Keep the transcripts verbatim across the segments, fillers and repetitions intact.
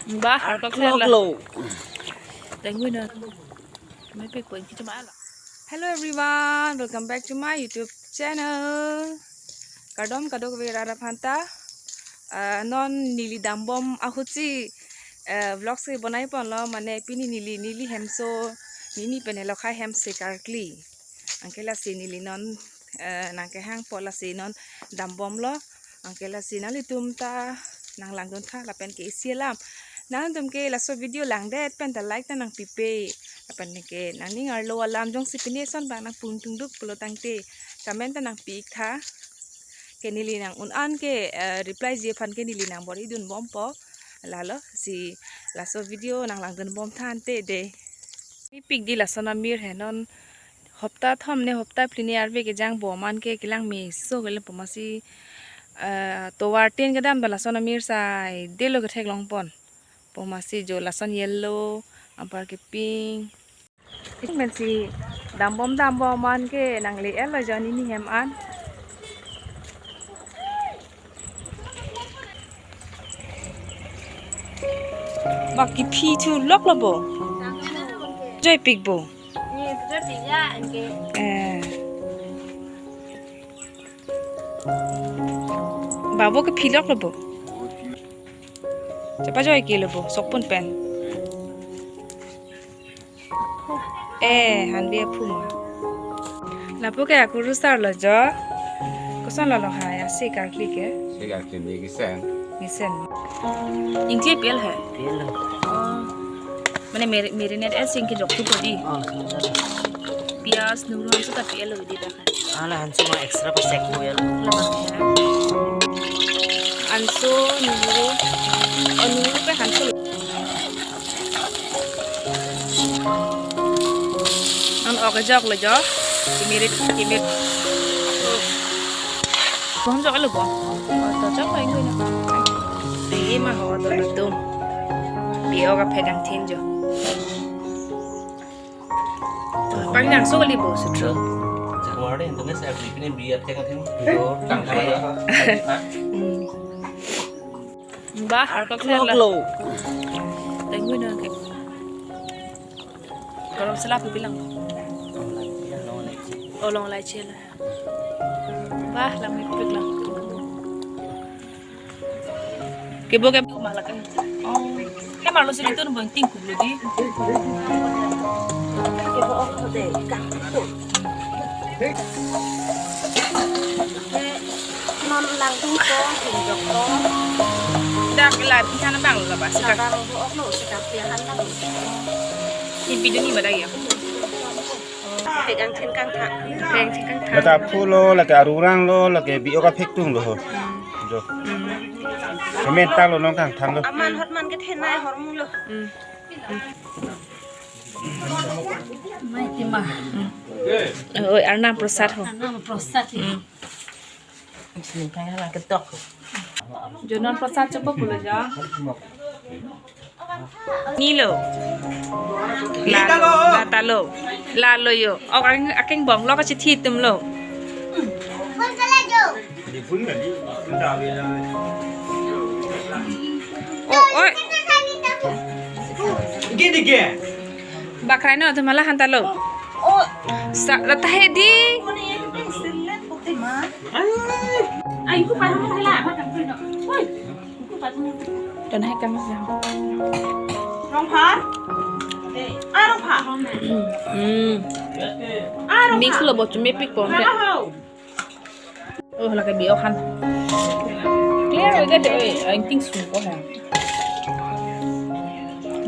Bah, arklok lo. Tengwi na. Mepik point kita malah. Hello everyone, welcome back to my YouTube channel. Kardom kadokave rara phanta. Ah, non neli dambom ahutsi, eh, vlogs ke bonai ponlo, mane pini neli, neli hemso, neli pen helokhai hem se karkli. Anke lasi neli non, eh, nangkehang po lasi non dambomlo. Anke lasi nanglitum ta nanglangdun tha lapen ke isi alam. Nangtum ke laso video langdet pen ta like ta nangpipe. Lapen ke nangning arlo alam jongsi pine son bang nangpung tungduk pulo tangte comment ta nangpi-ik tha. Ke neli nang un an ke, eh, reply ji aphan ke neli nangbor-idun bompo. Lalo si laso video nanglangdun bom tha ante de. Mepik di lason amir he non hopta thom ne hopta phli ne arve kejang bom an ke kelang meso kele po masi, eh, tovar tin kedam ta lason amir sai delo ketheklong pon. Po masi jo lason yellow, anpar ke pink. Pensi dambom dambom an ke nangle-etlo jo neli hem an. Bak kephi thu loklo bo. Joipik bo. Eh. Babo kephi loklo bo. Chepajoi kelo bo, sokpon pen. Eh, hanbi aphu ma. Lapu ke akurusarlo jo. Koson lo lo hai, asi karkli ke. Si karkli ni kesen. Kesen. Ingti piel hai. Piel lo. Oh. Mane mari-, marinate es ingke jok tu kodi. Oh, sudah. Pias, nuru, hanso ta piel lo di dak. Ala hanso ma extra pasek mo ya. Labang ya. Hanso, nuru. Oh, nuru pe hanso. An ok jok lo jo. Kimirit, kimit. Bong jok lo bong. Oh, to jok lo ingkoi na. Di ma ho to lo tum. Bi-o kaphek angthin jo. Pang nang so li bo sutro. Jawar de, tumi saya beli ini bi-o kaphek angthin. Tang saya. Hmm. Bah, arklok lo. Tengwi na ke. Garam masala pu bilang. Oh, long laichi la. Bah, lang mepik lang. Kebo ke malah kan. Oh. Ke malu sini tuh bang tingku dulu di. Kebo ok de kang. Non langtung ko, hinjok ko. Dak la, kita na bang lo, Bas. Dak bang lo, ok lo, sekarang pilihan kan lo. Ini video ni mana ya? Pegang chin kang tha. Pegang chin kang tha. Lake aphu lo, lake arurang lo, lake bi-o kaphek tung lo ho. Jo. Hmm. Kemen ta lo nong kangthang lo. Aman hot man kethenei hormu lo. Hmm. Mai tima. Hmm. Oi, Arnam Prasad ho. Arnam Prasad. Hmm. Sini kaya lah ketok. Jo non prasad chopo pulo jo. Ni lo. La lo, la ta lo. La lo jo. Ok, akeng, akeng bong lo kachithi tum lo. Oh, oi. Dige, dige. Bakrai no, tum hala han ta lo. Oh. Sa, la ta he di. Ai, ku pa hang hala, ma kan ku no. Oi. Ku pa hang. Dan hai kan sa. Rong pha. Ah, rong pha. Hmm. Ah, rong pha. Mix lo bo, chumi pik pon. Hau, hau. Oh, lake bi-o han. Clear oi ke de, oi, I think sungko ha.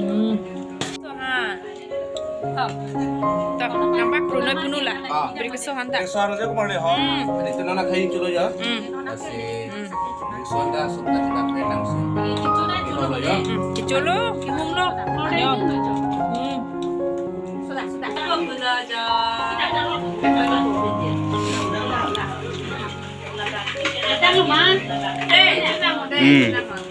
Hmm. So ha. Oh. Tak, nampak pruno punu la. Ah. Beri keso han ta. Keso han aja kemana ha? Hmm. Ini tu nona kayu culo ya. Hmm. Masih. Hmm. Keso han ta, suka kita penang sih. Ini lo ya. Hmm. Keculo, kimung lo. Ayo. Hmm. Hmm.